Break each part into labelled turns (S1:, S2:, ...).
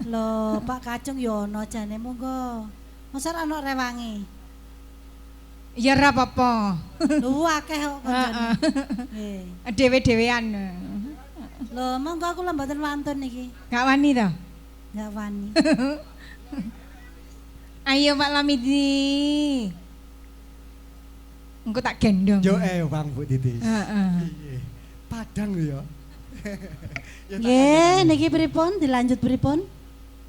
S1: Lho, Pak Kacung yo ana jane monggo. Masa ora ana rewangi?
S2: Ya ora apa-apa.
S1: Lho akeh kok kancane. Nggih.
S2: Dhewe-dhewean.
S1: Lho, monggo kula mboten wantun niki.
S2: Gak wani to?
S1: Gak wani.
S2: Ayo Pak Lamidi. Engko tak gendong.
S3: Yo ewang Bu Titis.
S2: Heeh.
S3: Piye? Padang lho ya. Ya tak
S1: Nggih, niki pripun? Dilanjut pripun?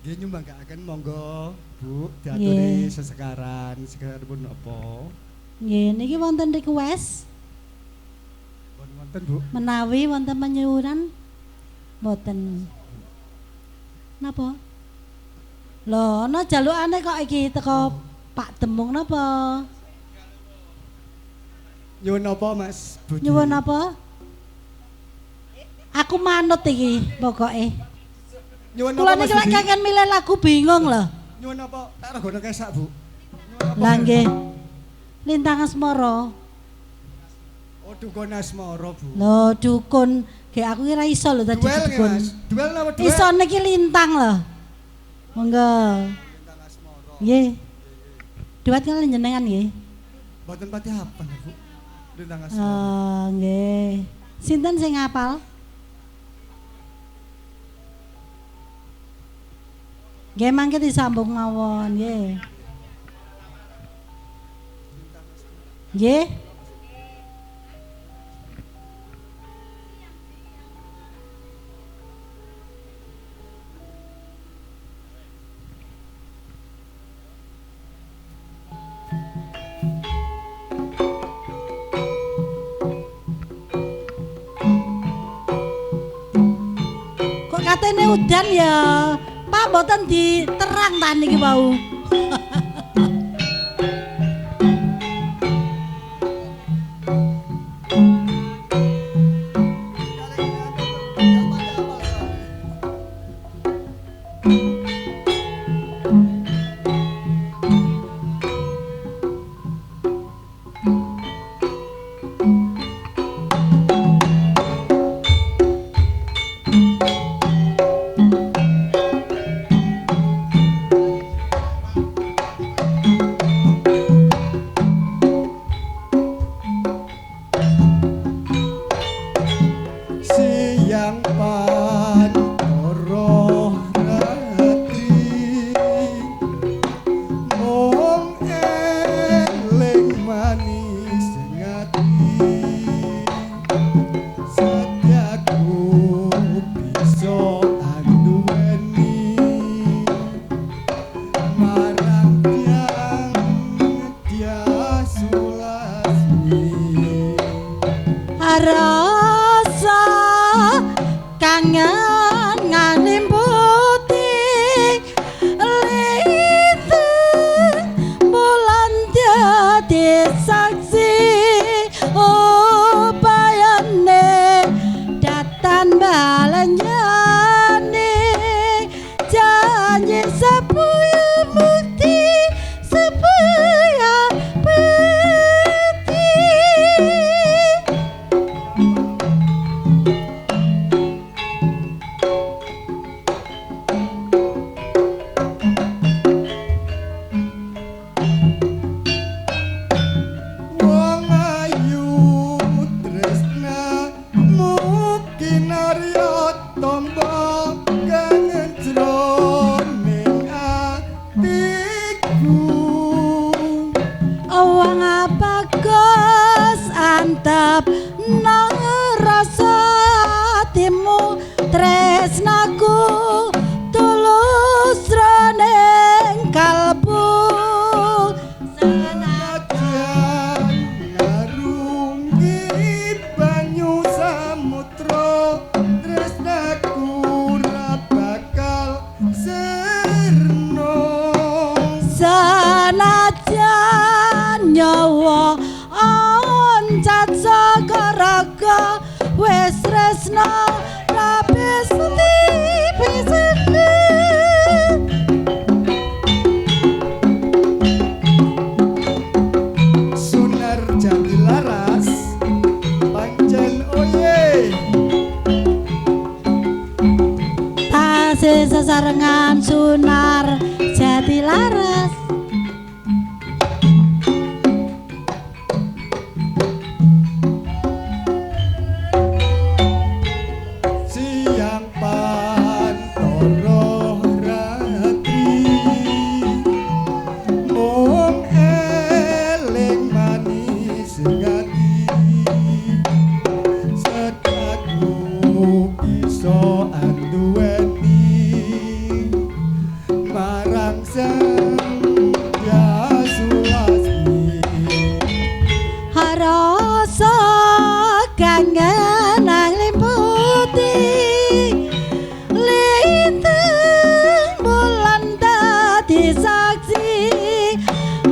S3: Nggih nyumbangkaken monggo Bu diaturi sesekaran, sesekaran pun napa?
S1: Nggih, niki wonten request
S3: Wonten wonten Bu.
S1: menawi wonten penyuwunan mboten. Napa? Lho, ana jalukane kok iki teko Pak Demung napa?
S3: Nyuwun napa Mas Budi?
S1: Nyuwun napa? Aku manut iki pokoke.
S3: Nyuwun
S1: Kula
S3: napa Mas
S1: niki lek
S3: Budi?
S1: kakek milih lagu bingung lho.
S3: Nyuwun napa? Tak regono kesak Bu. Nyuwun napa?
S1: Lah nggih. Lintang Asmara.
S3: Oh dukun asmara Bu.
S1: Lho dukun, gek aku ki ra iso lho tadi
S3: Duel nggih
S1: dukun.
S3: Mas. Duel napa duel?
S1: Iso niki lintang lho. Monggo.
S3: Lintang Asmara.
S1: Nggih. Duet kali jenengan nggih.
S3: Mboten pati apa Bu. Lintang Asmara.
S1: Oh, nggih. Sinten sing ngapal? Nggih mangke disambung mawon nggih. Nggih. Kok katene udan ya? Pak mboten diterang ta niki wau.
S3: Siang pantoro ratri mung eling manis ing ati setiaku bisa anduweni marang tiang dia sulasmi.
S1: Rasa kangen ngalimputi lite bulan dadi saksi upayane datan balenjane janji sepuya mukti sepuya peti.
S3: Wong ayu tresnamu kinarya tombo kangen jroning atiku.
S1: Wong bagus antep nang rasa atimu tresnaku tulus jroning kalbu.
S3: Senajan ngarungi banyu samudra tresnaku ora bakal sirna.
S1: Senajan nyawa oncat saka raga wis tresna rapi seti.
S3: Sunar Jati Laras pancen oye.
S1: Tas Tasih sesarengan Sunar Jatilaras.
S3: Siang pantoro ratri mung eling manis ati sedaku bisa anduweni marang Sang Sulastri.
S1: Rasa kangen nang limputi lintang bulan dadi saksi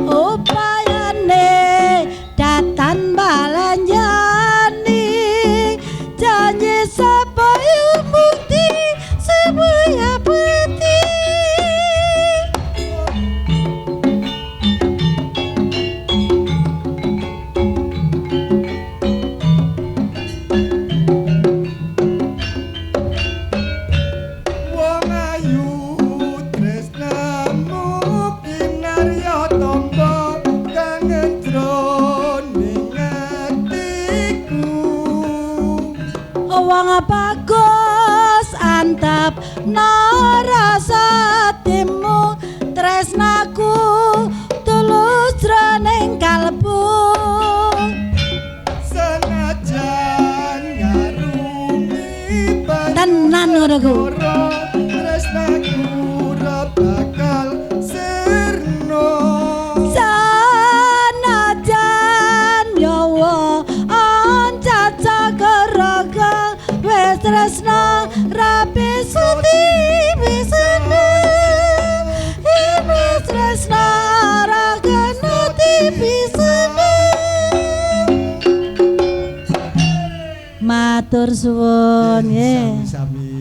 S1: upayane datan balanjani janji supaya bukti supaya peti.
S3: Wong ayu tresnamu kinarya tamba kangen jroning atiku.
S1: Wong bagus antep narasatimu tresnaku tulus jroning kalbu.
S3: Senajan ngarungi
S1: Tenan ngono ku.
S3: Tresnaku ora bakal sirna.
S1: Sanajan nyawa ancaca keraga wis tresna rapi suti wisene wis tresna ra kena tipisene. Matur suwun nggih.
S3: Sami-sami.